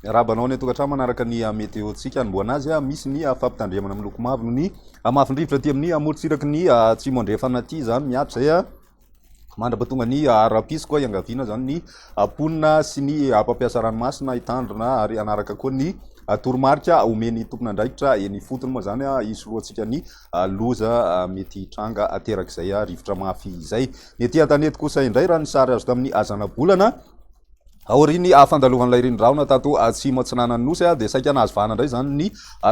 Miarahaba anao any an-tokantrano manaraka ny météo-ntsika. Anombohana azy, misy ny fampitandremana miloko mavo noho ny hamafin-drivotra aty amin'ny morontsiraky ny atsimo andrefana aty izany mihatra izay mandra-pahatonga ny rahampitso koa iangaviana izany ny mponina sy ny mpampiasa ranomasina hitandrina ary hanaraka koa ny toromarika omen'ny tompon'andraikitra eny ifotony moa izany hisorohantsika ny loza mety hitranga aterak'izay rivotra mafy izay. Ny aty an-tanety kosa indray raha ny sary azo tamin'ny zanabolana Aorian'ny fandalovan'ilay rinorano tato atsimo atsinanan'ny Nosy dia saika nahazo vahana indray izany ny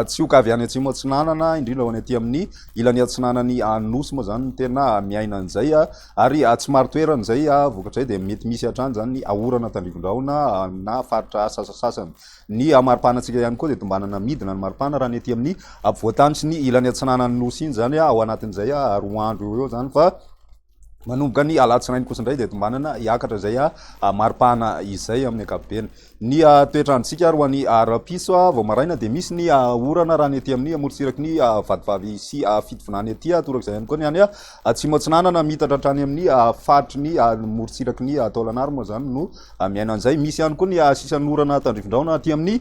tsioka avy any atsimo atsinanana, indrindra ho any aty amin'ny ilany atsinanan'ny Nosy moa izany no tena miaina an'izay ary tsy marin-toerana izay vokatr'izay dia mety misy hatrany izany ny orana tandrifin-drahona na faritra sasasasany. Ny maripanantsika ihany koa dia tombanana midina ny maripana raha ny aty amin'ny afovoan-tany sy ny ilany atsinanan'ny Nosy iny izany ao anatin'izay 2 andro eo ho eo izany fa Manomboka ny alatsinainy kosa indray dia tombanana hiakatra izay maripana izay amin'ny ankapobeny. Ny toetr'androntsika ary ho an'ny rahampitso vao maraina dia misy ny orana raha ny aty amin'ny morontsiraky ny Vatovavy sy Fitovinany aty, torak'izay ihany koa ny any Atsimo Atsinanana miitatra hatrany amin'ny faritry ny morontsiraky ny Taolagnaro moa izany no miaina an'izay. Misy ihany koa ny sisan'orana tandrifindraona aty amin'ny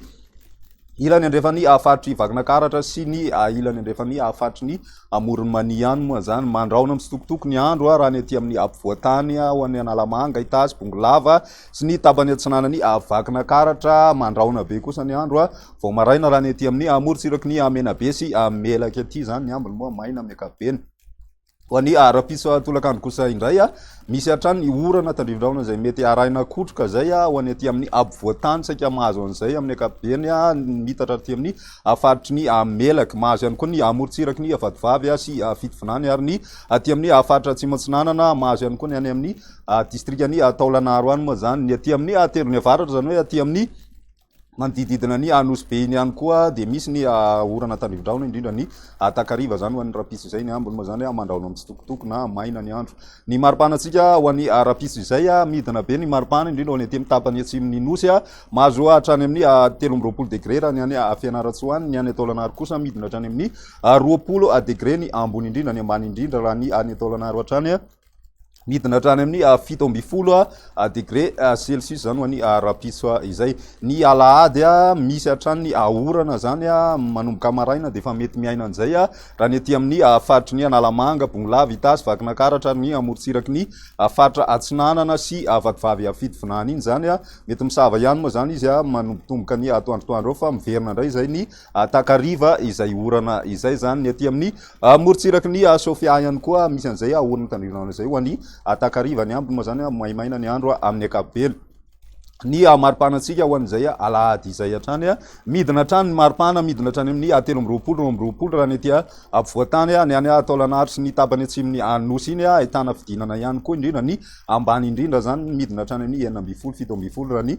Ilany andrefan'ny faritr'i Vakinakaratra sy ny ilany andrefan'ny faritry ny Amoron'i Mania ihany moa izany. Mandrahona mitsitokotoko ny andro raha ny aty amin'ny ampovoan-tany ho an'ny Analamanga, Itasy, Bongolava sy ny tapany atsinanan'i Vakinakaratra. Mandrahona be kosa ny andro vao maraina raha ny aty amin'ny amorontsiraky ny Menabe sy Melaky aty izany. Ny ambiny moa maina amin'ny ankapobeny. Ho an'ny rahampitso tolakandro kosa indray, misy hatrany ny orana tandrifindrahona izay mety arahina kotroka izay ho an'ny aty amin'ny ampovoan-tany saika mahazo an'izay amin'ny ankapobeny mitatra aty amin'ny faritry ny Melaky. Mahazo ihany koa ny amorontsiraky ny Vatovavy sy Fitovinany ary ny aty amin'ny faritra Atsimo Atsinanana. Mahazo ihany koa ny any amin'ny distrikan'i Taolagnaro any moa izany. Ny aty amin'ny tendrony avaratra izany hoe aty amin'ny Manodidididina ny Nosy Be iny ihany koa dia misy ny orana tandrivindrahona indrindra ny takariva izany ho an'ny rahampitso izay ny ambiny moa izany mandrahona mitsitokotoko na maina ny andro. Ny maripanantsika ho an'ny rahampitso izay midina be ny maripana indrindra ho any aty amin'ny tapany atsimon'ny Nosy mahazo hatrany amin'ny 23 degré raha ny any Fianarantsoa any, ny any Taolagnaro kosa midina hatrany amin'ny 20 degré ny ambony indrindra ny ambany indrindra raha ny any Taolagnaro hatrany. Midina hatrany amin'ny 17 degré celsius izany ho an'ny rahampitso izay. Ny alahady misy hatrany ny orana izany manomboka maraina dia efa mety miaina an'izay raha ny aty amin'ny faritry ny Analamanga, Bongolava, Itasy, Vakinankaratra ary ny amorontsiraky ny faritra Atsinanana sy Vatovavy Fitovinany iny izany. Mety misava ihany moa izany izy manombotomboka ny atoandrotoandro eo fa miverina indray izay ny takariva izay orana izay izany. Ny aty amin'ny morontsiraky ny Sofia ihany koa misy an'izay orana tandrivinana izay ho an'ny takariva. Ny ambiny moa izany maimaina ny andro amin'ny ankapobeny. Ny maripanantsika ho an'izay alahady izay hatrany, midina hatrany ny maripana, midina hatrany amin'ny 23, 22 raha ny aty ampovoan-tany, ny any Taolagnaro sy ny tapany atsimon'ny Nosy iny ahitana fidinana ihany koa, indrindra ny ambany indrindra izany midina hatrany amin'ny 16, 17 raha ny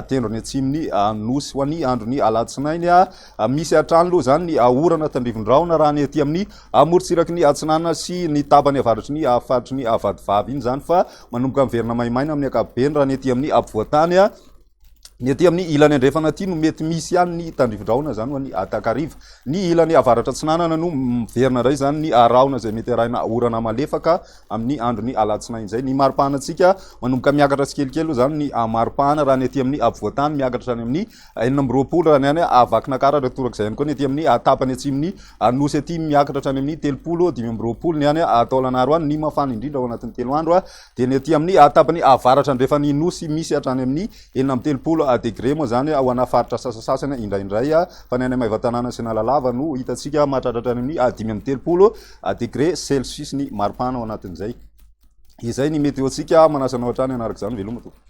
Tendrony atsimon'ny Nosy. Ho an'ny andron'ny alatsinainy, misy hatrany aloha izany ny orana tandrivin-drahona raha ny aty amin'ny morontsiraky ny atsinanana sy ny tapany avaratry ny faritry ny Vatovavy iny izany fa manomboka miverina maimaina amin'ny ankapobeny raha ny aty amin'ny ampovoan-tany. Ny aty amin'ny ilany andrefana aty no mety misy ihany ny tandrivin-drahona izany ho an'ny takariva. Ny ilany avaratra atsinanana no miverina indray izany ny rahona izay mety arahina orana malefaka amin'ny andron'ny alatsinainy izay. Ny maripahanantsika manomboka miakatra tsikelikely aloha izany ny maripahana raha ny aty amin'ny afovoan-tany miakatra hatrany amin'ny 26 raha ny any Vakinankaratra, torak'izay ihany koa ny aty amin'ny tapany atsimon'ny Nosy aty miakatra hatrany amin'ny 30, 25 ny any Taolagnaro any. Ny mafana indrindra ao anatin'ny 3 andro dia ny aty amin'ny tapany avaratra andrefan'ny Nosy misy hatrany amin'ny 36 degré moa izany ho ana faritra sasasasany indraindray fa ny any Maevatanàna sy Analalava no hitantsika mahatratra hatrany amin'ny 35 degré celsius ny maripana ao anatin'izay. Izay ny météo-ntsika, manasa anao hatrany hanaraka izany. Veloma tompoko.